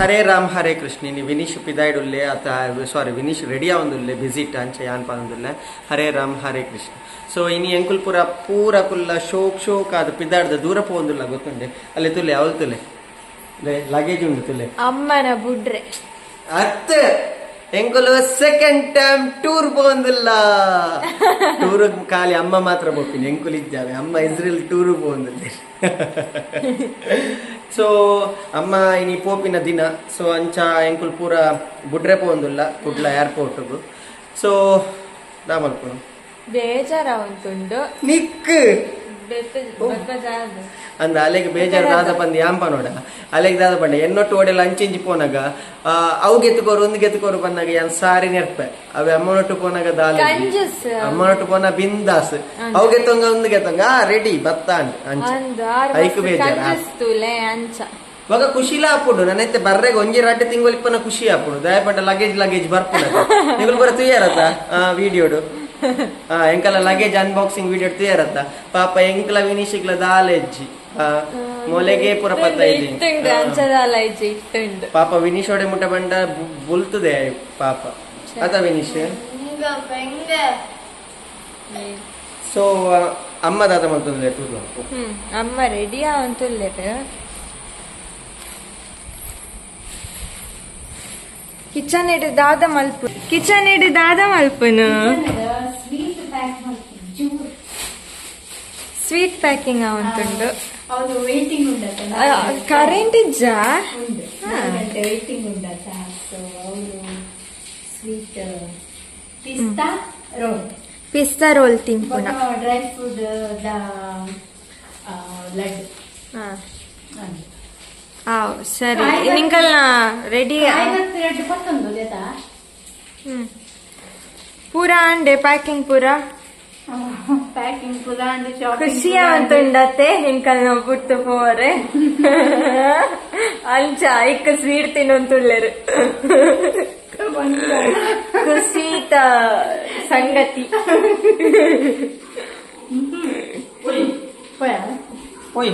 ಹರೇ ರಾಮ್ ಹರೇ ಕೃಷ್ಣ. ಇನಿ ವಿನೀಶ್ ಪಿದಾಯ್ಡುಲ್ಲೆ ಅತ ಸಾರಿ Vinesh ready ಆವೊಂದುಲ್ಲೆ visit ಅಂಚ ಯಾನ್ ಪನೊಂದುಲ್ಲೆ. ಹರೇ ರಾಮ್ ಹರೇ ಕೃಷ್ಣ. ಸೊ ಇನಿ ಎಂಕುಲ್ ಪೂರ ಪೂರ ಕುಲ್ಲ ಶೋಕ್ ಶೋಕ್ ಆದ್ ಪಿದಾಡ್ದ ದೂರ ಪೋವೊಂದುಲ್ಲ ಗೊತ್ತುಂಡೆ. ಅಲ್ಲೇ ತುಲೆ ಅವಲ್ ತುಲೆ ಲಗೇಜ್ ಉಂಡು ತುಲೆ ಅಮ್ಮನ ಬುಡ್ರೆ ಅತ್ ಎಂಕುಲು ಸೆಕೆಂಡ್ ಟೈಮ್ ಟೂರ್ ಪೋವೊಂದುಲ್ಲ. ಟೂರ್ ಖಾಲಿ ಅಮ್ಮ ಮಾತ್ರ ಪೋಪಿನಿ, ಎಂಕುಲು ಇದ್ದಾವೆ. ಅಮ್ಮ ಇಸ್ರೇಲ್ ಟೂರ್ ಪೋವೊಂದುಲ್ಲೆ. ಸೊ ಅಮ್ಮ ಇನಿ ಪೋಪಿನ ದಿನ. ಸೊ ಅಂಚ ಎಂಕುಲು ಪೂರ ಬುಡ್ರೆ ಪೋವೊಂದುಲ್ಲ ಕುಡ್ಲ ಏರ್ಪೋರ್ಟ್ಗು. ಸೊ ದಾ ಮಲ್ಪುನು ಬೇಜಾರ ಉಂಟುಂಡು ನಿಕ್ ಅಂದ ಅಲೆಗ್ ಬೇಜಾರು ದಾದ ಪಂದ್ ಯಾಂಪ ನೋಡ. ಅಲೆಗ್ ದಾದ ಪಂಡ ಎನ್ನೊಟ್ಟು ಓಡೆಲ್ಲ ಅಂಚಿಂಚಿ ಪೋನಾಗ ಅವು ಗೆತ್ತುಕೋರು ಒಂದು ಗೆತ್ತುಕೋರು ಬಂದಾಗ ಯಾನ್ ಸಾರಿ ನೆರ್ಪೆ. ಅವೆ ಅಮ್ಮನೊಟ್ಟು ಪೋನಾಗ ದಾಲ ಅಮ್ಮನೊಟ್ಟು ಪೋನ ಬಿಂದಾಸ್ ಅವು ಗೆತ್ತೊಂಗ ಒಂದು ಗೆತ್ತೊಂಗ ರೆಡಿ ಬತ್ತ ಅಂಚ ಐಕ್ ಬೇಜಾರ ಇವಾಗ ಖುಷಿಲ ಆಪುಂಡು. ನನ್ನೈತೆ ಬರ್ರೆಗ್ ಒಂಜಿ ರಡ್ಡೆ ತಿಂಗಳು ಇಪ್ಪನ ಖುಷಿ ಆಪುಂಡು. ದಯಪಂಡ ಲಗೇಜ್ ಲಗೇಜ್ ಬರ್ಪುಂಡು. ನಿಗುಲು ಬರ ತುಯ್ಯಾರತ್ತ ವಿಡಿಯೋಡು ಎಂಕಲ ಲಗೇಜ್ ಅನ್ಬಾಕ್ಸಿಂಗ್ ವಿಡಿಯೋ ತುಯ್ಯಾರತ್ತ. ಪಾಪ ಎಂಕಲ ವಿನೀಶಿಗ್ಲ ದಾಲೆಜ್ಜಿ ಮೊಲೆಗೆ ಪೂರ ಪತ್ತ ಪಾಪ ವಿನೀಶ್ ಒಡೆ ಮುಟ್ಟ ಬಂಡ ಬುಲ್ತದೆ ಪಾಪ ಅತ ವಿನೀಶ್. ಸೊ ಅಮ್ಮ ದಾದ ಮಲ್ತೊಂದುಲ್ಲೆ ಟೂರ್. ಅಮ್ಮ ರೆಡಿ ಆವೊಂದುಲ್ಲೆರ್. ಕಿಚನ್ ಇಡು ದಾದ ಮಲ್ಪು, ಕಿಚನ್ ಇಡು ದಾದ ಮಲ್ಪುನು. ಸ್ವೀಟ್ ಪ್ಯಾಕಿಂಗ್ ಆವಂತುಂಡು. ಕರೆಂಟ್ ಇಜ್ಜಾ ವೇಟಿಂಗ್ ಉಂಡತ. ಸೊ ಅವರು ಸ್ವೀಟ್ ಪಿಸ್ತಾ ರೋಲ್, ಪಿಸ್ತಾ ರೋಲ್ ತಿನ್ಪುನ, ಡ್ರೈ ಫ್ರೂಟ್ the laddu. ಸರಿ ನಿಂಕಲ್ನ ರೆಡಿ ಪೂರ ಅಂಡೆ ಪ್ಯಾಕಿಂಗ್ ಪೂರ ಪ್ಯಾಕಿಂಗ್ ಪೂರ ಅಂಡೆ ಖುಷಿ ಆವಂತುಂಡತ್ತೆ ಎಂಕಲ್ನ ಪುಟ್ಟು ಪೋರೆ ಅಂಚ ಐಕ್ ಸ್ವೀಟ್ ತಿನ್ನೊಂತುಲ್ಲೆರ್. ಖುಷಿತ ಸಂಗತಿ. ಪೋಯ್ ಪೋಯ್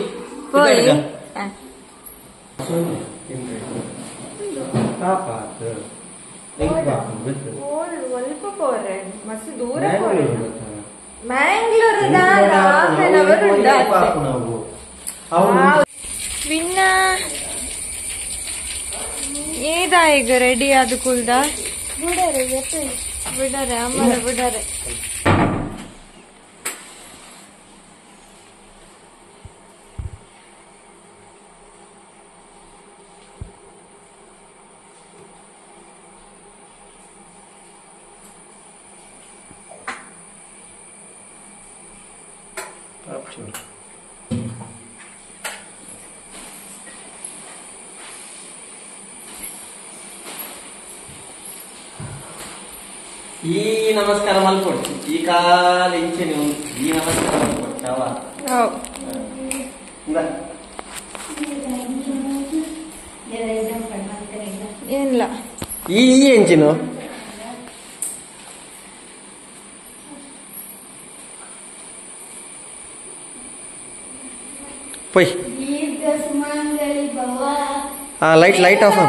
ಒಲ್ಪ ಪೋರೆ ಮಸ್ತ್ ದೂರ ಪೋರೆ. ಮ್ಯಾಂಗ್ಳೂರು ವಿನ್ನ ಏದಾ ಈಗ ರೆಡಿ ಆದ ಕುಲ್ದ ಬಿಡರೆ ಬಿಡರೆ ಅಮ್ಮನ ಬಿಡರೆ. ಈ ನಮಸ್ಕಾರ ಮಲ್ಕೊಡು, ಈ ಕಾಲ ಇಂಚೆನೆ ಈ ನಮಸ್ಕಾರ ಮಲ್ಕೊಡ್ತಾವ. ಏನಿಲ್ಲ ಈ ಎಂಚಿನು ಪೊಯ್ ಲೈಟ್ ಲೈಟ್ ಆಫ್.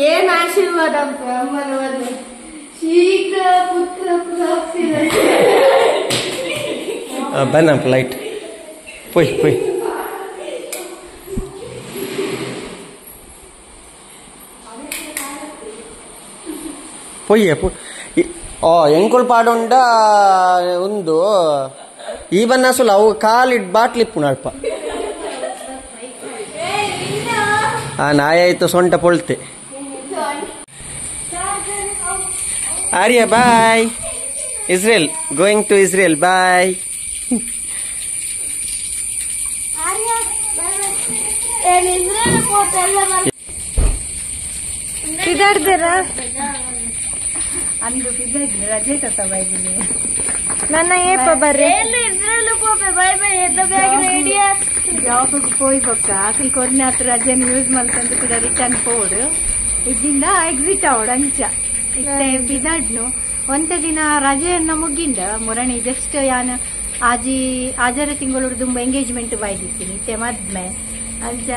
ಏನ್ ಆಶೀರ್ವಾದ ಅಮ್ಮನವರು, ಶೀಘ್ರ ಪುತ್ರ ಪ್ರಾಪ್ತಿ. ಬನ್ನ ಲೈಟ್ ಪೊಯ್ ಪೊಯ್. ಪೊಯ್ಯೆ ಓ ಎಂಕುಲ್ ಪಾಡುಂಡ ಒಂದು ಈ ಬನ್ನಾಸುಲ ಅವು ಕಾಲಿಡ್ ಬಾಟ್ಲಿಪ್ಪುನ ಅಲ್ಪ. ಆ ನಾಯ ಆಯ್ತು ಸೊಂಟ ಪೊಳ್ತೆ. Arya bye. Israel going to Israel bye. ಅಂದು ರಜೆ ತಗೋಬಾಯ್ದಿನಿ ನನ್ನ ಏಪ ಬರ್ರಿ ಜಾಬ್ಗೆ ಪೋಯ್ ಬೊಕ್ಕ ಆಕಲ್ ಕೊರ್ನೆ ಹತ್ರ ರಜೆನ ಯೂಸ್ ಮಲ್ತಂದು ಕೂಡ ರಿಟರ್ನ್ ಪೋಡು ಇದ್ದಿಂದ ಎಕ್ಸಿಟ್ ಆವಡು ಅಂಚ ಇತ್ತೆ ಬಿದಾಡ್ನು ಒಂತೆ ದಿನ ರಜೆಯನ್ನ ಮುಗಿಂದ ಮುರಣಿ ಜಸ್ಟ್ ಯಾನ್ ಆಜಿ ಆಜರ ತಿಂಗಳು ದುಂಬ ಎಂಗೇಜ್ಮೆಂಟ್ ಬಾಯ್ದಿತ್ತೀನಿ ಇತ್ತೆ ಮದ್ಮೆ. ಅಂಚ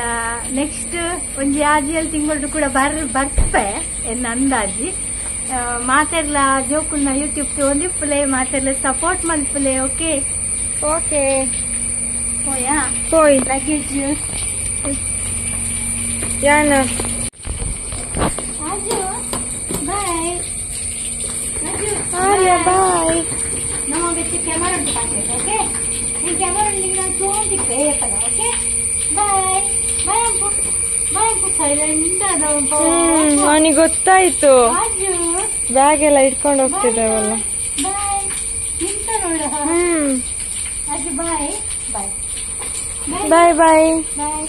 ನೆಕ್ಸ್ಟ್ ಒಂಜಿ ಆಜಿಯಲ್ಲಿ ತಿಂಗಳು ಕೂಡ ಬರ್ಪೆ ಎನ್ನ ಅಂದಾಜಿ ಮಾತೆರ್ಲ ಜೋಕುಲ್ನ ಯೂಟ್ಯೂಬ್ ಒಂದಿಪ್ಪುಲೆ ಮಾತೆರ್ಲ ಸಪೋರ್ಟ್ ಮಲ್ಪುಲೆ ಓಕೆ ಓಕೆ ಹೋಯಾ ಪೋಯ್ ಲಗೇಜ್ ಯಾನ ಆಜು ಬಾಯ್ ಆರ್ಯ ಬಾಯ್ ನಮ್ಮ ಬೆಚ್ಚ ಕ್ಯಾಮರಾ ಉಂಟು ಪಾಕೇಟ್ ಓಕೆ ನೀನು ಕ್ಯಾಮರಾ ಉಂಟು ನಾನು ತೋಂದಿಪ್ಪೆ ಏಪಲ ಓಕೆ ಬಾಯ್ ಬಾಯ್ ಅಂಪು ಬಾಯ್ ಅಂಪು ಸೈಲೆಂಟ್ ಅದ ಅವನಿಗೆ ಗೊತ್ತಾಯ್ತು ಆಜು ಬ್ಯಾಗ್ ಎಲ್ಲ ಇಟ್ಕೊಂಡು ಹೋಗ್ತಿದ್ದಾವಲ್ಲ ಬಾಯ್ ನಿಂತ ನೋಡ ಆಜು bye bye bye bye bye bye bye bye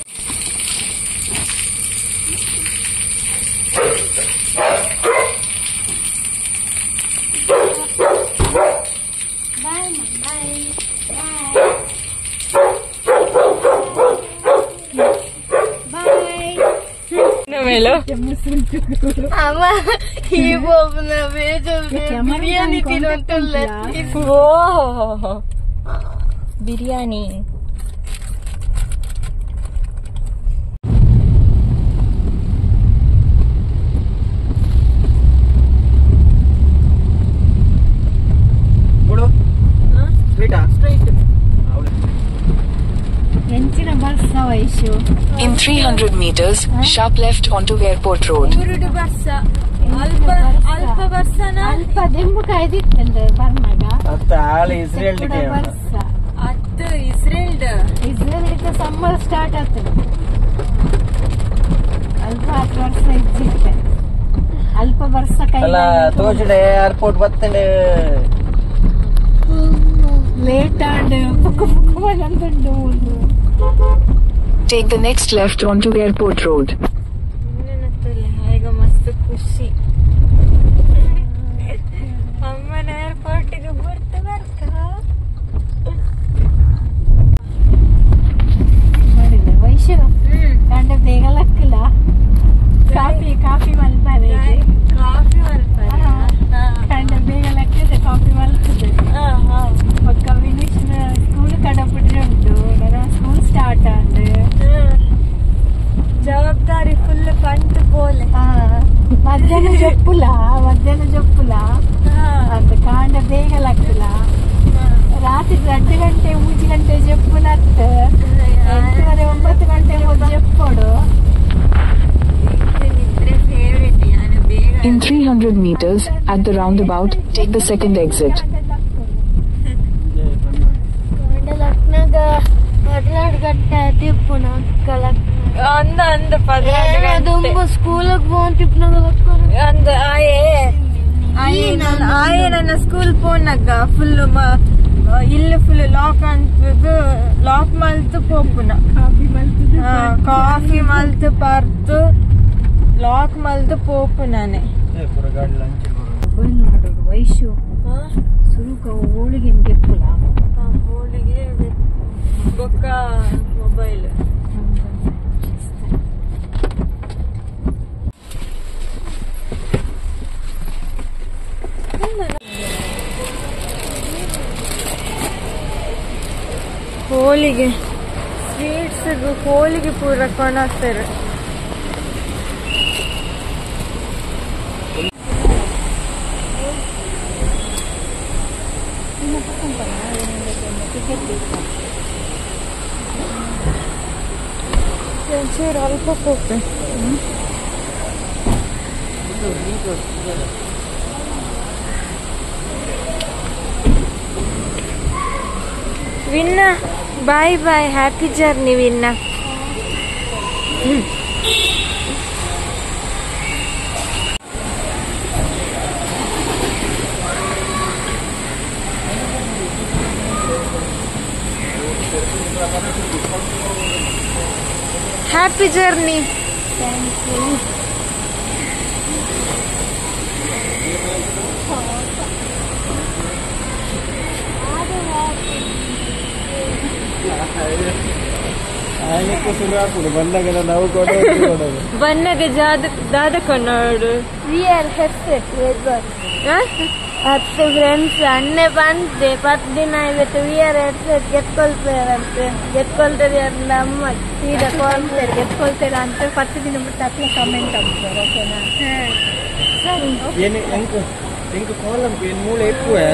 biryani ತಿನ್ನುವಂತಲ್ಲ. Biryani In 300 meters, sharp left onto Airport Road. ಅಲ್ಪ ದೆಂಬು ಕಾಯ್ದಿತ್ತಂದ್ರೆ ಬರ್ನಾಗ Israel Israel summer start ಆಗ್ತದೆ. ಅಲ್ಪ ಹತ್ತು ವರ್ಷ ಇಜ್ಜಿತ್ತೆ ಅಲ್ಪ ವರ್ಷ ಕೈ ತೋಜುಡೆ ಏರ್ಪೋರ್ಟ್ ಬರ್ತೇನೆ ಲೇಟ್ ಆಂಡ್ ಪುಕ್ಕು ಪುಕ್ಕು ಬಂದುಂಡು. Take the next left onto Airport Road. ಈಗ ಮಸ್ತ್ ಖುಷಿ ಅಮ್ಮನ ಏರ್ಪೋರ್ಟಿಗೆ ಬರ್ತ ಬರ್ತ ವೈಶು ಕಂಡ ಬೇಗ ಲಕ್ಕಲ್ಲ ಕಾಫಿ ಕಾಫಿ ಮಲ್ಪಾರೆ ಕಾಫಿ ಮಲ್ಪಾರೆ ಕಂಡ ಬೇಗ ಲಕ್ಕದೆ ಕಾಫಿ ಮಲ್ಪದೆ. ಪಕ್ಕ ವಿನೀಶ್ ಸ್ಕೂಲ್ ಕಡಪುಟ್ರೆ ಉಂಟು ನನ್ನ ಸ್ಕೂಲ್ ಸ್ಟಾರ್ಟ್ ಆಂಡ್ ಜವಾಬ್ದಾರಿ ಫುಲ್ ಪಂಟ್ ಪೋಲೆ. ಮಧ್ಯಾಹ್ನ ಜೊಪ್ಪುಲ ಮಧ್ಯಾಹ್ನ ಜೊಪ್ಪುಲ ಅಂತ ಕಾಂಡ ಬೇಗ ಲಕ್ಕಲ ರಾತ್ರಿ 2 ಗಂಟೆ 3 ಗಂಟೆ ಜೊಪ್ಪುನ 8:30 9 ಗಂಟೆ ಜೊಪ್ಪೋಡು. In 300 meters, at the roundabout, take the second exit. ಅಂದ ಅಂದ ಅಂದ ಆಯೆ ಆಯೆ ನನ್ನ ಸ್ಕೂಲ್ ಪೋನಾಗ ಫುಲ್ ಇಲ್ಲಿ ಫುಲ್ ಲಾಕ್ ಅಂತದ್ದು ಲಾಕ್ ಮಲ್ತು ಪೋಪುನ ಕಾಫಿ ಮಲ್ತು ಪರ್ತು ಲಾಕ್ ಮಲ್ತು ಪೋಪುನಾನೆ. ವೈಶು ಸುರುಕ ಹೋಳಿಗೆ ಗೆಪ್ಪುಲ ಹೋಳಿಗೆ ಬೊಕ್ಕ ಮೊಬೈಲ್ ಹೋಳಿಗೆ ಸ್ವೀಟ್ಸ್ ಹೋಳಿಗೆ ಪೂರ ಕೊಣಾಕ್ತಾರೆ. ಒಂಚೂರು ಅಲ್ಪ ಹೋಗ್ತೆ. Vinna bye bye, happy journey Vinna. Happy journey. Thank you. ಬನ್ನಗ ಜಾದ ದಾದ ಕೊನ್ನೋಡು. We are ಹೆಫ್ ಹತ್ತು ಫ್ರೆಂಡ್ಸ್ ಅಣ್ಣೆ ಬಂತೆ 10 ದಿನ ಇವತ್ತು we are ಗೆತ್ಕೊಳ್ತಾರಂತೆ ಗೆತ್ಕೊಳ್ತಾರೆ ಅಂತ ಅಮ್ಮ ಸೀದಾ ಗೆತ್ಕೊಳ್ತಾರೆ ಗೆತ್ಕೊಳ್ತೀರಾ ಅಂತ 10 ದಿನ ಬಿಟ್ಟು ಅಪ್ಲೆ ಕಮೆಂಟ್ ಹಾಕ್ತಾರೆ ಓಕೆನಾ? ಸರಿ ಏನು ಎಂಕು ಎಂಕು ಕಾಲಂ ಏನು ಮೂಳೆ ಎಪ್ಪುವೆ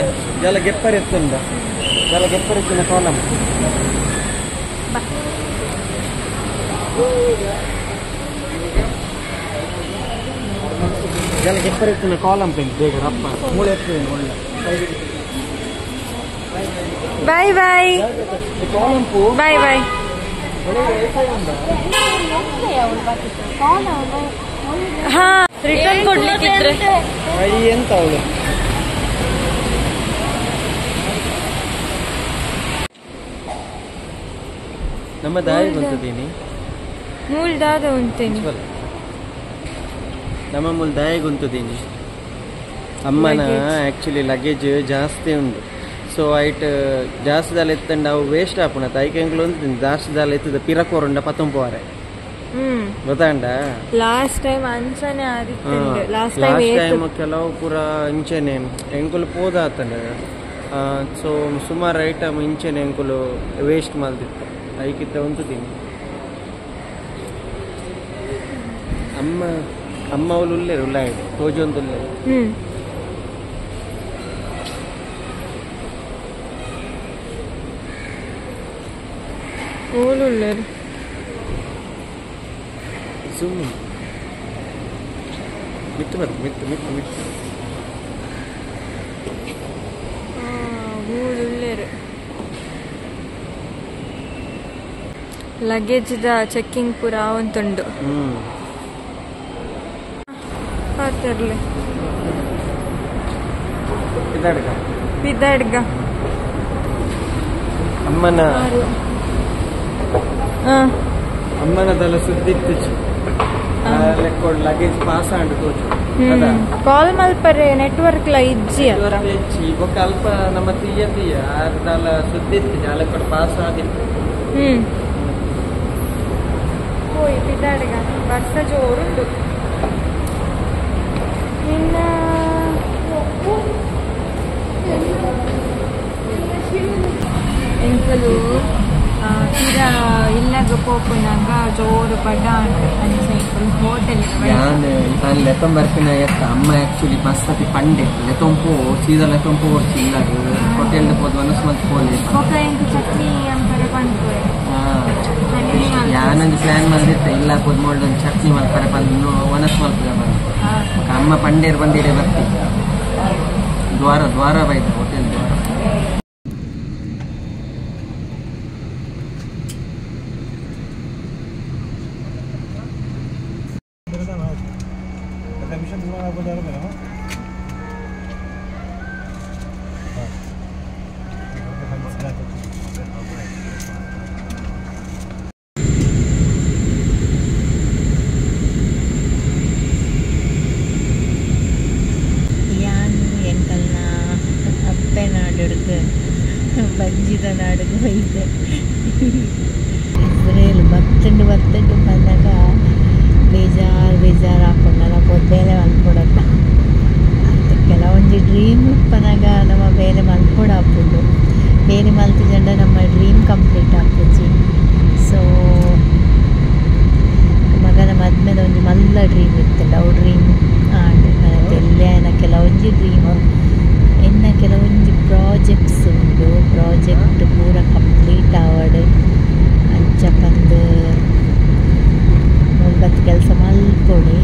ಜಲ ಗೆಪ್ಪರೆತ್ತುಂಡ ಜಲ ಗೆಪ್ಪರೆತ್ತಿನ ಕಾಲಂ ಜಲ ಗೆಪ್ಪರೆತ್ತಿನ ಕಾಲಂ ಪೆನ್ ಬೇಗ ರಪ್ಪ ಮೂಳೆ ಎಪ್ಪುವೆ ಒಳ್ಳೆ. ಬಾಯ್ ಬಾಯ್ ಕಾಲಂಪು ಬಾಯ್ ಬಾಯ್. ಹಾ ರಿಟರ್ನ್ ಕೊಡ್ಲಿಕ್ಕಿದ್ರೆ ಎಂತ ಅವಳು ನಮ್ಮ ದಾರಿ ಬಂತಿದ್ದೀನಿ ಮೂಲ್ದಾದ ಉಂಟೇನಿ ನಮ್ಮ ಮೂಲ ದಾಯಿಗೆ ಉಂಟುದೀನಿ ಅಮ್ಮನ ಆ್ಯಕ್ಚುಲಿ ಲಗೇಜ್ ಜಾಸ್ತಿ ಉಂಟು. ಸೊ ಐಟ್ ಜಾಸ್ತಿ ದಾಲ ಎತ್ತಂಡ ಅವು ವೇಸ್ಟ್ ಆಪುಣ ತಾಯಿಗೆ ಎಂಕ್ಲು ಉಂಟು ಜಾಸ್ತಿ ದಾಲ ಎತ್ತದ ಪಿರಕೋರುಂಡ ಪತ್ತೊಂಪುವಾರೆ ಗೊತ್ತಾಂಡ. ಲಾಸ್ಟ್ ಟೈಮ್ ಅಂಚನೆ ಆದಿತ್ತು ಲಾಸ್ಟ್ ಟೈಮ್ ಕೆಲವು ಪೂರ ಇಂಚನೆ ಎಂಕುಲು ಪೋದಾತಂಡ. ಸೊ ಸುಮಾರು ಐಟಮ್ ಇಂಚನೆ ಎಂಕುಲು ವೇಸ್ಟ್ ಮಲ್ದಿತ್ತು ಐಕಿತ್ತ ಉಂಟುದೀನಿ. ಅಮ್ಮ ಅಮ್ಮ ಅವಳು ಉಲ್ಲೇರು ಉಲ್ಲಾಯ್ಡು ತೋಜೊಂದು ಉಲ್ಲೇರು. ಓಲು ಉಲ್ಲೇರು ಸುಮ್ಮನೆ ಮಿತ್ತು ಬರ್ತದೆ ಮಿತ್ತು ಮಿತ್ತು ಮಿತ್ತು ಮೂರು ಉಲ್ಲೇರು. ಲಗೇಜ್ದ ಚೆಕ್ಕಿಂಗ್ ಪೂರ ಉಂಟುಂಡು. ಪಾತರ್ಲೆ ಬಿದಡ್ಗ ಅಮ್ಮನ ಅಮ್ಮನದೆಲ್ಲ ಸುದ್ದಿತ್ತು ಲೆಕ್ಕೊಂಡು ಲಗೇಜ್ ಪಾಸ್ ಆಂಡ್ ತೋಚು ಕಾಲ್ ಮಲ್ಪರೆ ನೆಟ್ವರ್ಕ್ ಲ ಇಜ್ಜಿ ಹೆಚ್ಚಿ ಬೊಕ್ಕ ಅಲ್ಪ ನಮ್ಮ ತೀಯ ತೀಯ ಆರ್ದಲ ಸುದ್ದಿತ್ತು ಜಾಲಕ್ಕೊಡು ಪಾಸ್ ಆದಿತ್ತು. ಹೋಯ್ ಬಿದಡ್ಗ ವರ್ಷ ಜೋರುಂಡು. ನಿನ್ನ ಎಂಕಲು ತೀರ ಇಲ್ಲಾಗ ಪೋಪುನಾಗ ಜೋರು ಬಡ ಅಂಚ ಎಂಕಲು ಹೋಟೆಲ್ ಯಾನ್ ತಾನು ಲೆತ್ತೊಂಬರ್ಪಿನ ಎತ್ತ ಅಮ್ಮ ಆಕ್ಚುಲಿ ಬಸ್ ಅತಿ ಪಂಡೆ ಲೆತ್ತೊಂಪು ಸೀದಾ ಲೆತ್ತೊಂಪು ಓಡ್ಸಿ ಇಲ್ಲಾಗ ಹೋಟೆಲ್ ಪೋದು ಮನಸ್ಸು ಮಲ್ತ್ ಪೋಲೆ ಬೊಕ ಎಂಕು ಚಟ್ನಿ ಅಂಪರೆ ಪನ್ಪುವೆ. ಯಾನೊಂದು ಪ್ಲಾನ್ ಮಲ್ದಿತ್ತ ಇಲ್ಲ ಪೋದು ಮೋಲ್ಡ್ ಚಟ್ನಿ ಮಲ್ಪರೆ ಬಂದು ಮನಸ್ಸು ಮಲ್ಪುಗ ಬಂದು ಅಮ್ಮ ಪಂಡೇರ್ ಬಂದಿಡೆ ಬರ್ತಿ ದ್ವಾರ ದ್ವಾರ ಬೈದ ಹೋಟೆಲ್ ದ್ವಾರ. ಬಂಜಿದ ನಾಡುಗು ಹೋಯ್ತೆ ಇಸ್ರೇಲ್ ಬತ್ತಂಡು ಬತ್ತಂಡು ಬಂದಾಗ ಬೇಜಾರು ಬೇಜಾರು ಹಾಕೊಂಡಲ್ಲ ಬೇಲೆ ಮಲ್ಪೊಡತ್ತ ಅಂತ ಕೆಲವೊಂದು ಡ್ರೀಮ್ ಉಪ್ಪನಾಗ ನಮ್ಮ ಬೇಲೆ ಮಲ್ಪೊಡ ಹಾಕೊಂಡು ಬೇಲೆ ಮಲ್ತಿಜಂಡ ನಮ್ಮ ಡ್ರೀಮ್ ಕಂಪ್ಲೀಟ್ ಆಪುಜಿ. ಸೊ ಮಗನ ಮದ್ಮೇಲೆ ಒಂಜಿ ಮಲ್ಲ ಡ್ರೀಮ್ ಇತ್ತು ಅವು ಡ್ರೀಮ್ ಆಂಡ್ ಎಲ್ಲೇನ ಕೆಲವೊಂಜಿ ಡ್ರೀಮ್ ಎನ್ನ ಕೆಲವೊಂಜಿ ಪ್ರಾಜೆಕ್ಟ್ಸ್ ಉಂಡು ಪ್ರಾಜೆಕ್ಟ್ ಪೂರ ಕಂಪ್ಲೀಟ್ ಆವಡ್ ಅಂಚ ಪಂದ್ ಮುಲ್ಬತ್ತು ಕೆಲಸ ಮಲ್ಪೊಡಿ.